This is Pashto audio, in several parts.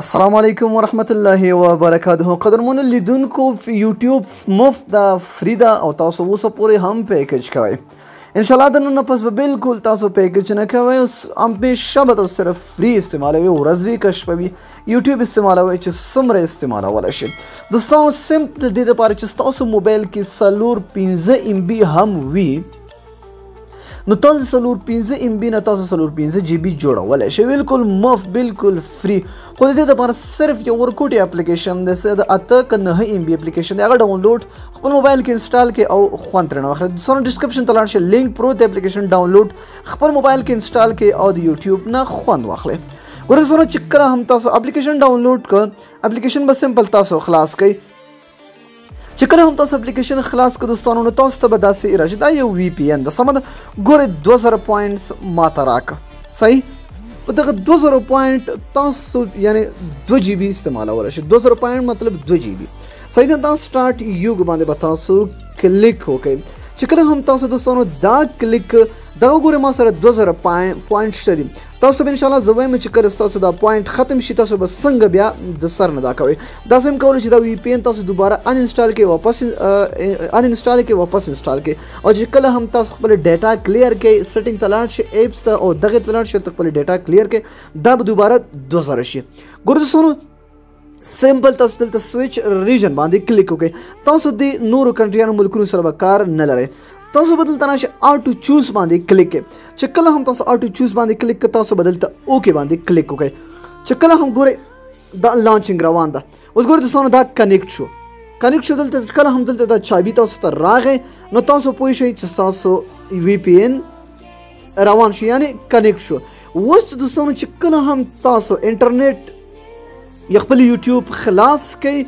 السلام علیکم ورحمت الله وبرکاته. قدرمنو لیدونکو، یوټیوب مفت ده، free ده او تاسو اوسه پورې هم package کوئ. ان شاء الله د نن نه پس به بالکل تاسو package نه کوئ، همیشه به تاسو صرف free استعمالوئ، ورځ وي که شپه وي یوټیوب استعمالوئ چې څومره استعمالولی شئ. دوستانو، simple د دې دپاره چې ستاسو موبایل کې 4-5 MB هم وي، نو تاسو 4-5 MB نه تاسو 4-5 GB جوړولی شئ، بالکل مفت، بالکل free. خو د دې دپاره صرف یو ورکوټي اپلیکیشن دی، د 8 که 9 MB اپلیکیشن دی، هغه download خپل موبایل کې install کړئ او خوند ترېنه واخلئ. دوستانو، description ته لاړ شئ، لینک پروت دی، اپلیکیشن download خپل موبایل کې install کړئ او د یوټیوب نه خوند واخلئ. ګورئ دوستانو، چې کله هم تاسو اپلیکیشن download کړ، اپلیکیشن به simple تاسو خلاص کړئ. چې کله هم تاسو اپلیکیشن خلاص کړ دوستانو، نو تاسو ته به داسې راشي، دا یو VPN ده، سمه ده. ګورئ 2000 points ما ته راکړه، صحیح؟ په دغه 2000 point تاسو یعنی 2 GB استعمالولی شئ. 2000 point مطلب 2 GB، صحیح ده. دا start using باندې به تاسو کلیک وکړئ. چې کله هم تاسو دوستانو دا کلیک، دا وګورئ ما سره 2000 point شته دي. تاسو به انشاءالله زه وایم چې کله ستاسو دا point ختم شي، تاسو به څنګه بیا د سر نه دا کوئ. داسې هم کولی چې دا VPN تاسو دوباره uninstall کړئ، واپس uninstall کړئ، واپس install کړئ. او چې کله هم تاسو خپل data clear کړئ، setting ته لاړ شئ، apps ته او دغې ته لاړ شئ، ته خپل data clear کړئ، دا به دوباره 2000 شي. ګورئ دوستانو، simple تاسو دلته switch region باندې کلیک وکړئ. تاسو د نورو country یانو ملکونو سره به کار نه لرئ. تاسو به دلته راشئ، auto choose باندې کلیک کړئ. چې کله هم تاسو auto choose باندې کلیک کړئ، تاسو به دلته okay باندې کلیک وکړئ. چې کله هم ګورئ دا launching روان ده. اوس ګورئ دوستانو، دا connect شو، connect شو. دلته کله هم دلته دا چابي تاسو ته راغی، نو تاسو پوه شئ چې ستاسو VPN روان شو، یعنی connect شو. اوس دوستانو، چې کله هم تاسو انټرنیټ یا خپل یوټیوب خلاص کړئ،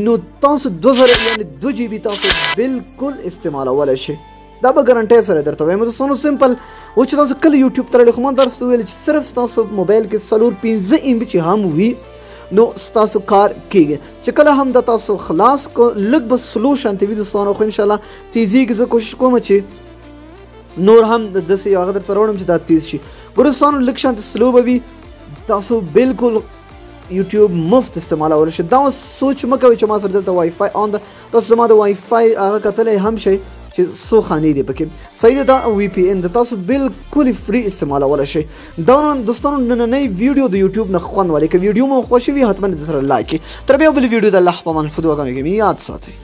نو تاسو 2000 یعنی 2 GB تاسو بالکل استعمالولی شئ. دا به ګارنټۍ سره درته وایم دوستانو. simple اوس چې تاسو کله یوټیوب ته لاړئ، خو ما درته وویل چې صرف ستاسو موبایل کې 4-5 MB چې هم وي، نو ستاسو کار کیږي. چې کله هم دا تاسو خلاص کړو، لږ به slow شانتې وي دوستانو، خو انشاءالله تیزیږي. زه کوشش کوم چې نور هم داسې یو هغه درته راوړم چې دا تیز شي. ګورئ دوستانو، لږ شانتې slow به وي، تاسو بالکل یوټیوب مفت استعمالولی شئ. دا اوس سوچ مه کوئ چې ما سره دلته WiFi on ده. تاسو زما د وای فای هغه کتلی هم شئ چې څو خانې دي پکې، صحیح ده. دا VPN ده، تاسو بالکل free استعمالولی شئ. دا دوستانو نننۍ ویډیو د یوټیوب نه خوند والی. که ویډیو مو خوښه وي، حتما د سره like کړئ. تر بیا بلې ویډیو د الله په امان، په دعاګانو کې مې یاد ساتئ.